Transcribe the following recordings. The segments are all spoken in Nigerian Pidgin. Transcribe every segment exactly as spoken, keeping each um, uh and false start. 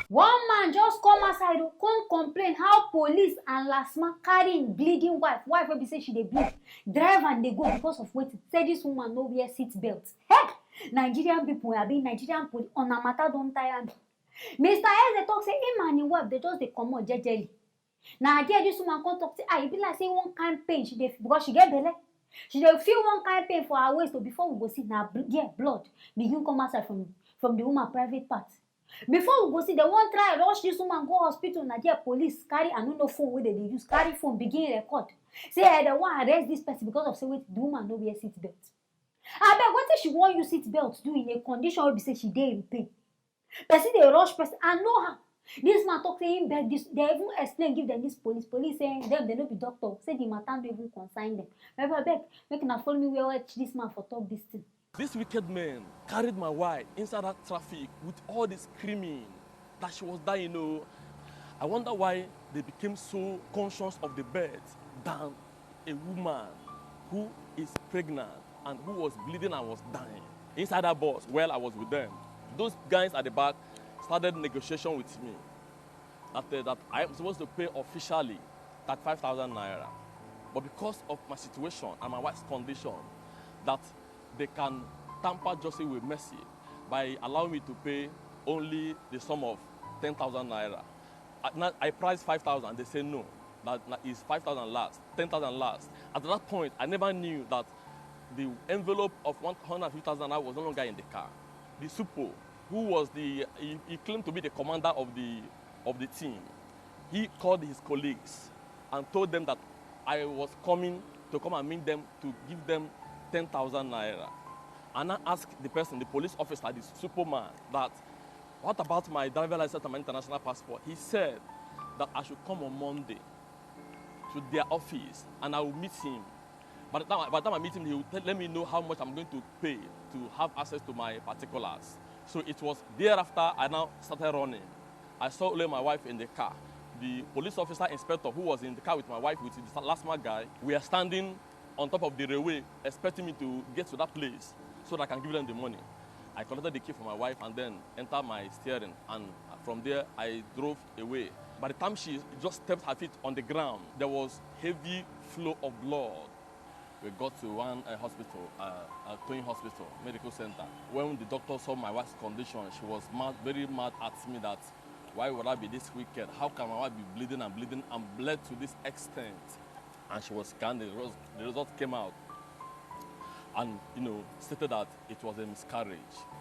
One man just come outside o, come complain how police and lastma carry im bleeding wife, wife wey be say she dey bleed, drive am dey go because of wetin? Say this woman no wear seat belt. Hey! Nigerian people, abi Nigerian police, una matter don tire me. Mister Eze talk say him and him wife dey just dey comot jejely. Na there this woman come talk say, ah, e be like say one kind pain she dey feel because she get belle. She dey feel one kind pain for her waist o. Before we go see, na bl- there blood begin come outside from from the woman private part. Before we go see, dem wan try rush this woman go hospital. Na there police carry, I no know phone wey dem dey use, carry phone begin record. Say eh, dem wan arrest this person because of say wetin? The woman no wear seat belt. Abeg, wetin she wan use seat belt do in a condition wey be say she dey in pain? Person dey rush person, I know her. This man talk say him beg this, dem even explain give dem this police. Police say dem dem no be doctor, say the matter no even concern dem. Abeg, abeg, make una follow me where where this man for talk this thing. These wicked men carried my wife inside that traffic with all the screaming that she was dying. Oh, I wonder why they became so conscious of the birth than a woman who is pregnant and who was bleeding and was dying inside that bus while I was with them. Those guys at the back started negotiation with me that, uh, that I am supposed to pay officially thirty-five thousand naira. But because of my situation and my wife's condition, that they can tamper justice with mercy by allowing me to pay only the sum of ten thousand naira. I, na- I priced five thousand, they say no, that na- is five thousand last, ten thousand last. At that point, I never knew that the envelope of one hundred fifty thousand naira was no longer in the car. The supo, who was the, he, he claimed to be the commander of the of the team, he called his colleagues and told them that I was coming to come and meet them to give them ten thousand naira. And I asked the person, the police officer, the supo man, that what about my driver license and my international passport? He said that I should come on Monday to their office and I will meet him. By the time, by the time I meet him, he will tell, let me know how much I'm going to pay to have access to my particulars. So it was thereafter I now started running. I saw only my wife in the car. The police officer inspector who was in the car with my wife with the last man guy, we are standing on top of the railway expecting me to get to that place so that I can give them the money. I collected the key for my wife and then entered my steering, and from there I drove away. By the time she just stepped her feet on the ground, there was heavy flow of blood. We got to one uh, hospital, uh, uh, Toyin Hospital Medical Center. When the doctor saw my wife's condition, she was mad, very mad at me that why would I be this wicked? How can my wife be bleeding and bleeding and bled to this extent? And she was scanned. The result, the result came out, and you know, stated that it was a miscarriage.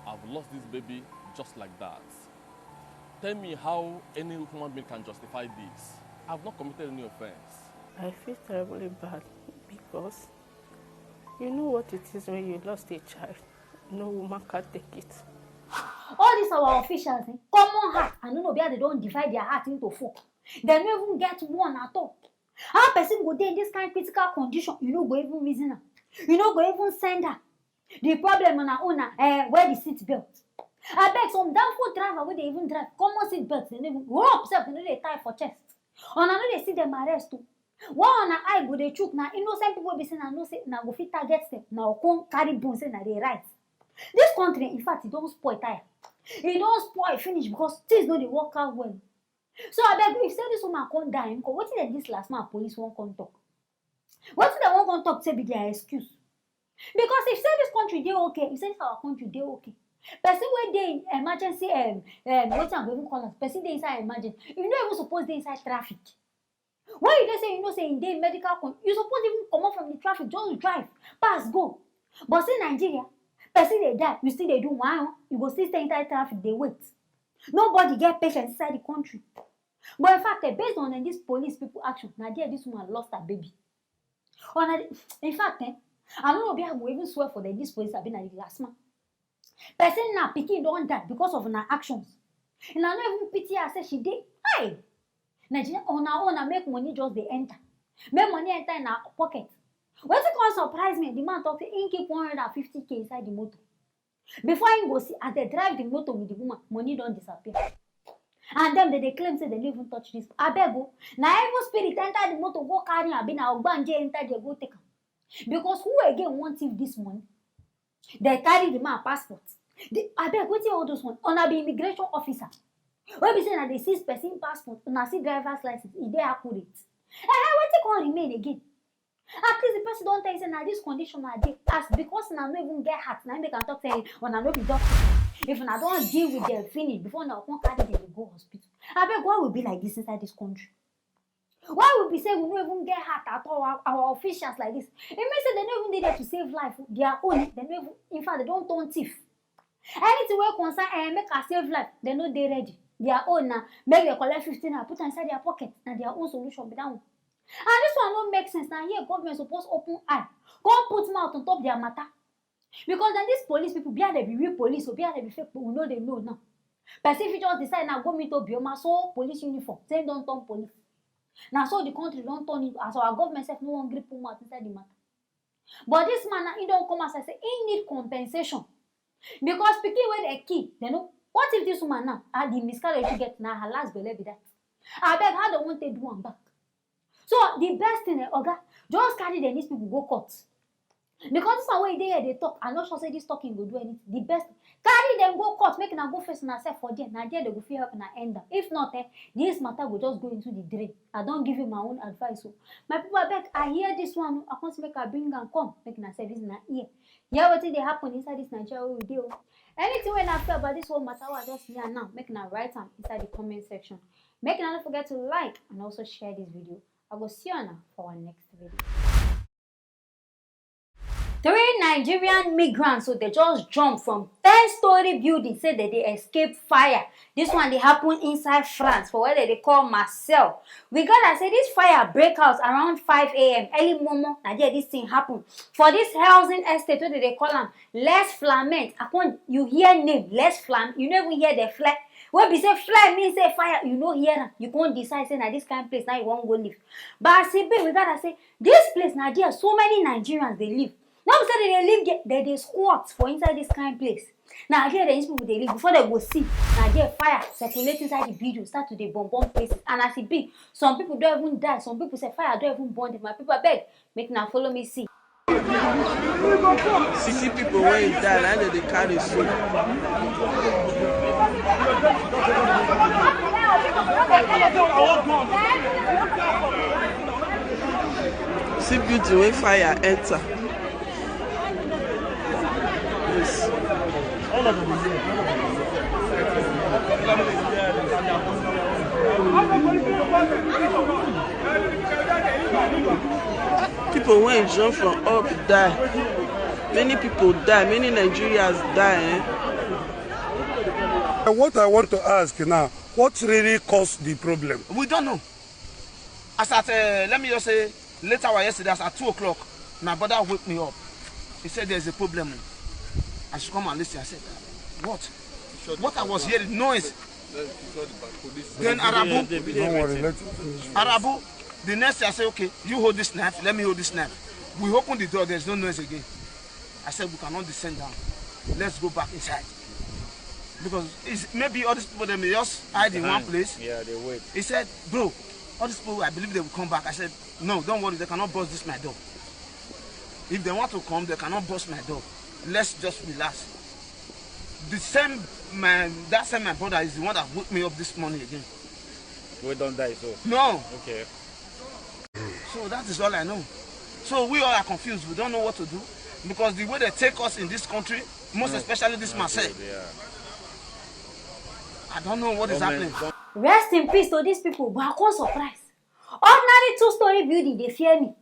I've lost this baby just like that. Tell me how any human being can justify this. I've not committed any offense. I feel terribly bad because you know what it is when you lost a child. No woman can take it. All these our officials, eh, common heart. I don't know where they don't divide their heart into four. They don't even get one at all. How person go dey in this kind critical condition? You no go even reason am. You no go even send am. The problem on her own na eh, wear the seat belt. Abeg, some downful driver wey dey even drive common seat belt, they no even rope sef, they no dey tie for chest. Una no dey see them arrest o. Why una eye go dey chook? Na innocent people be say na no say na go fit target them. Na o come carry bone say na dey right. This country, in fact, e don spoil tire. E don spoil finish because things no dey work out well. So abeg, if say this woman come die, nko, wetin dem this last man police wan come talk? Wetin dem wan come talk say be their excuse? Because if say this country dey okay, if say this our country dey okay, person wey dey in emergency, um, um, wetin I go even call am, person dey inside emergency, you no even suppose dey inside traffic. When you dey say you know say you dey medical con, you suppose even comot from the traffic, just drive pass go. But see Nigeria, person dey die, you still dey do one, you go still stay inside traffic dey wait. Nobody get patience inside the country. But in fact, eh, based on eh, this police people action, na there this woman lost her baby. Una dey, in fact, eh, I no know be I go even swear for the, this police abi na the last man. Person na pikin don die because of una actions. Una no even pity her say she dey. Hi! Nigeria, una, una make money just dey enter. Make money enter in her pocket. Wetin come surprise me, the man talk say he keep one hundred and fifty K inside the motor. Before he go see, as they drive the motor with the woman, money don disappear. And them, they dey claim say they no even touch this. Abeg o, na evil spirit enter the motor, go carry am, abi na ogbanje enter there, go take am. Because who again wan thief this money? They carry the man passport. The, abeg, wetin all those ones? Una be immigration officer. Wey be say na dey seize person passport, una see driver's license, e dey accurate. Eh, wetin come remain again? At least the person don tell you say na this condition I dey, as because una no even get heart, na im make am talk say una no be doctor. If una don deal with them finish before una come carry them dey go hospital. Abeg, why we be like this inside this country? Why we be say we no even get heart at all, our, our officials like this? E mean say dem no even dey there to save life, their own, dem no even, in fact, dem don turn thief. Anything wey concern, eh, make I save life, dem no dey ready. Their own na make dem collect fifteen naira, put am inside their pocket. Na their own solution be that one. And this one no make sense. Na here government suppose open eye, come put mouth on top their matter. Because then these police people, be they be real police, or be they be fake, we no dey know now. Person fit just decide now go meet Obioma, so police uniform, say he don turn police. Na so the country don turn into, as our government sef no wan gree put mouth inside the matter. But this man now, he don come outside say he need compensation. Because pikin wey dem kill, dem no, what if this woman now, ah, the miscarriage she get, na her last belle be that? Abeg, how dem wan take do am back? So the best thing, eh, oga, just carry dem, these people, go court. Because this one wey dey here dey talk, I no sure say this talking go do anything. The best, carry dem go court, make una go face una sef for there. Na there dem go fit help una end am. If not, eh, this matter go just go into the drain. I don give you my own advice o. My people, abeg, I hear this one o. I come say make I bring am come, make una sef use una ear hear wetin dey happen inside this Nigeria wey we dey o. Anything wey una feel about this whole matter wey I just hear now, make una write am inside the comment section. Make una no forget to like and also share this video. I go see una for our next video. Three Nigerian migrants, so they just jump from ten-story building, say that they escape fire. This one dey happen inside France, for where they dey call Marseille. We gather say this fire break out around five a m early momo. Na there this thing happen, for this housing estate wey they dey call am Les Flamands. I come, you hear name Les Flam, you no even hear the flare. Wey be say flare mean say fire, you no hear am. You come decide say na this kind place now you wan go live. But as e be, we gather say this place, na there so many Nigerians dey live. No be say they dey live there, they dey squat for inside this kind place. Na there these people dey live. Before they go see, na there fire circulate inside the building, start to dey burn burn places. And as e be, some people don even die. Some people say fire don even burn them. My people, abeg, make una follow me see. See, see people wey die, na dem dey carry so. See building wey fire enter. Yes. People wey jump from up die. Many people die. Many Nigerians die. Eh? What I want to ask now, what really caused the problem? We don't know. As at, uh, let me just say, late hour yesterday, as at two o'clock, my brother wake me up. He said, "There's a problem." I should come and listen. I said, "What?" What I was hearing, noise. Then Arabu, Don't worry, let it finish. Arabu, the next day I said, "Okay, you hold this knife, let me hold this knife." We open the door, there's no noise again. I said, "We cannot descend down. Let's go back inside." Because it's, maybe all these people, they may just hide in one place. Yeah, they wait. He said, "Bro, all these people, I believe they will come back." I said, "No, don't worry, they cannot burst this my door. If they want to come, they cannot burst my door. Let's just relax." The same, my, that same my brother is the one that woke me up this morning again. We don't die, so. No. Okay. So that is all I know. So we all are confused. We don't know what to do because the way they take us in this country, most especially this Marseille, I don't know what is happening. Rest in peace to these people, but I come surprise. Ordinary two-story building dey fear me.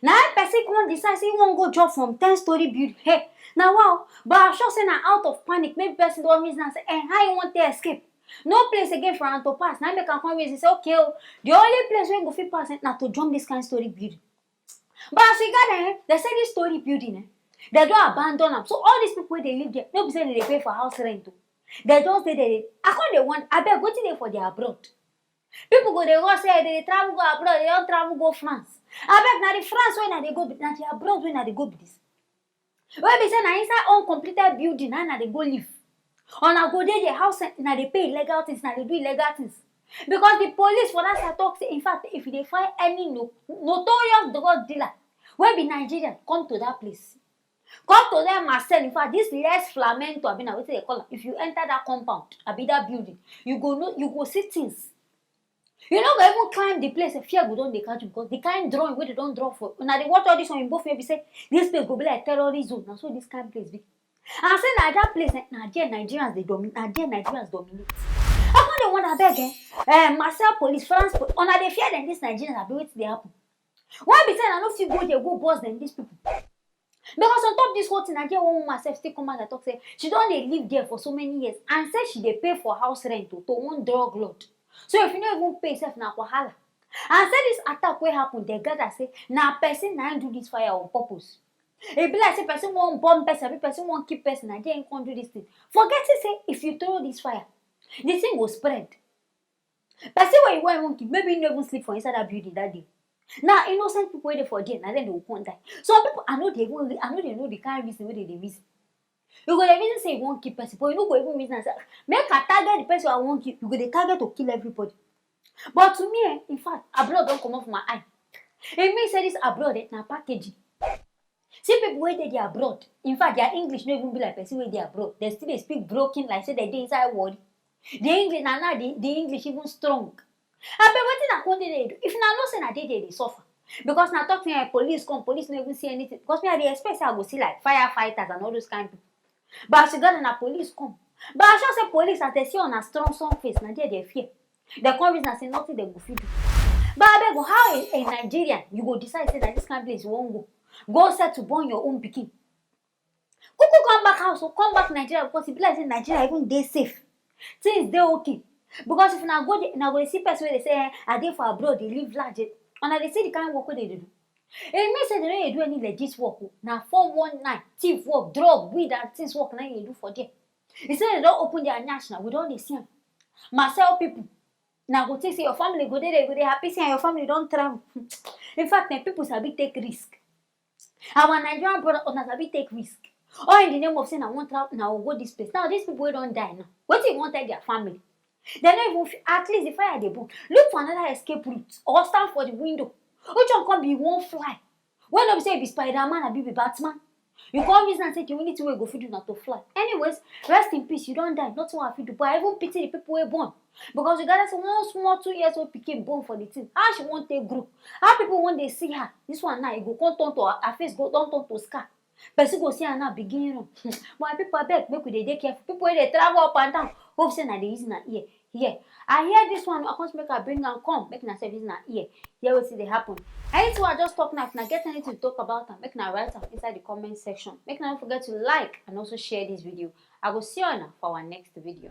Na im person come decide say he wan go jump from ten-story building. Hey, na wow! But I sure say na out of panic, maybe person don reason am say, eh, how he wan take escape? No place again for am to pass. Na im make am come reason say, okay o, the only place wey go fit pass, eh, na to jump this kind story building. But as we gather, eh, they say this story building, eh, they don abandon am. So all these people wey dey live there, no be say they dey pay for house rent o. They just dey there. I come dey wonder, abeg, wetin dey for their abroad? People go dey go say they dey travel go abroad, they don travel go France. Abeg, na the France wey una dey go be, na the abroad wey una dey go be this? Wey be say na inside uncompleted building na una dey go live. Una go dey there, house rent, una dey pay illegal things, una dey do illegal things. Because the police for that side talk say, in fact, if you dey find any no, notorious drug dealer wey be Nigerian, come to that place. Come to dem, Marcel, in fact, this less flamento, abi na wetin dem call am, if you enter that compound, abi that building, you go know, you go see things. You no go even climb the place, fear go don dey catch you, because the kind drawing wey dem don draw for, una dey watch all this one, you go feel be say this place go be like terrorist zone. Na so this kind place be. And say na that place, eh, na there Nigerians dey domi-, na there Nigerians dominate. I come dey wonder, abeg, eh, eh, Marseille police, France police, una dey fear dem, this Nigerians, abi wetin dey happen? Why be say una no fit go there go boss dem, these people? Because on top this whole thing, I get one woman sef still come out and talk say she don dey live there for so many years and say she dey pay for house rent to, to one drug lord. So if you no even pay sef, na wahala. And say this attack wey happen, dem gather say na person na im do this fire on purpose. E be like say person wan burn person, abi person wan kill person, na there im come do this thing. Forgetting say if you throw this fire, the thing go spread. Person wey you wan even kill, maybe you no even sleep for inside that building that day. Now, innocent people wey dey for there, na dem dey go come die. Some people, I no dey even, I no dey know the kind reason wey dem dey reason. You go dey reason say you wan kill person, but you no go even reason am say, "Ah, make I target the person I wan kill." You go dey target to kill everybody. But to me, eh, in fact, abroad don comot for my eye. E mean say this abroad, eh, na packaging. See people wey dey there abroad. In fact, their English no even be like person wey dey abroad. Dem still dey speak broken, like say dem dey inside Warri. The English, na now the, the English even strong. Abeg, wetin I come dey there do? If una know say na there dem dey suffer. Because na talk say, eh, police come, police no even see anything. Because me, I dey expect say I go see, like, firefighters and all those kind people. But as you gather, na police come. But I sure say police, as dem see una strong, strong face, na there dem fear. Dem come reason am say nothing dem go fit do. But abeg o, how a, a Nigerian, you go decide say na this kind place you wan go? Go settle, born your own pikin. Kuku come back house o, come back Nigeria, because e be like say Nigeria even dey safe. Things dey okay. Because if una go there, una go dey see person wey dey say, "Eh, I dey for abroad, dey live large." Una dey see the kind work wey dem dey do. E mean say dem no dey do any legit work o. Na four one nine, thief work, drug, weed and things work na im dem dey do for there. E say dem don open their nyash now, we don dey see am. Marseille people, una go think say your family go dey there, you go dey happy say your family don travel. In fact, eh, people sabi take risk. Our Nigerian brother, una sabi take risk. All in the name of say na wan travel, na go this place. Now, these people wey don die now, wetin you wan tell their family? Dem no even fit, at least the fire dey burn. Look for another escape route or stand for the window. Which one come be you wan fly? Wey no be say you be Spider-Man, abi be Batman. You come reason am say the only thing wey you go fit do na to fly. Anyways, rest in peace, you don die, nothing wey I fit do. But I even pity the people wey born. Because you gather say one small two years old pikin born for the thing. How she wan take grow? How people wan dey see her? This one now, e go come turn to her, her face go don turn to scar. Person go see her now, begin run. My people, abeg, make we dey dey careful. People wey dey travel up and down, hope say na dey use una ear hear. I hear this one, I come make I bring am come, make una sef use una ear hear wetin dey happen. Anything wey I just talk now, if una get anything to talk about am, make una write am inside the comment section. Make una no forget to like and also share this video. I go see una for our next video.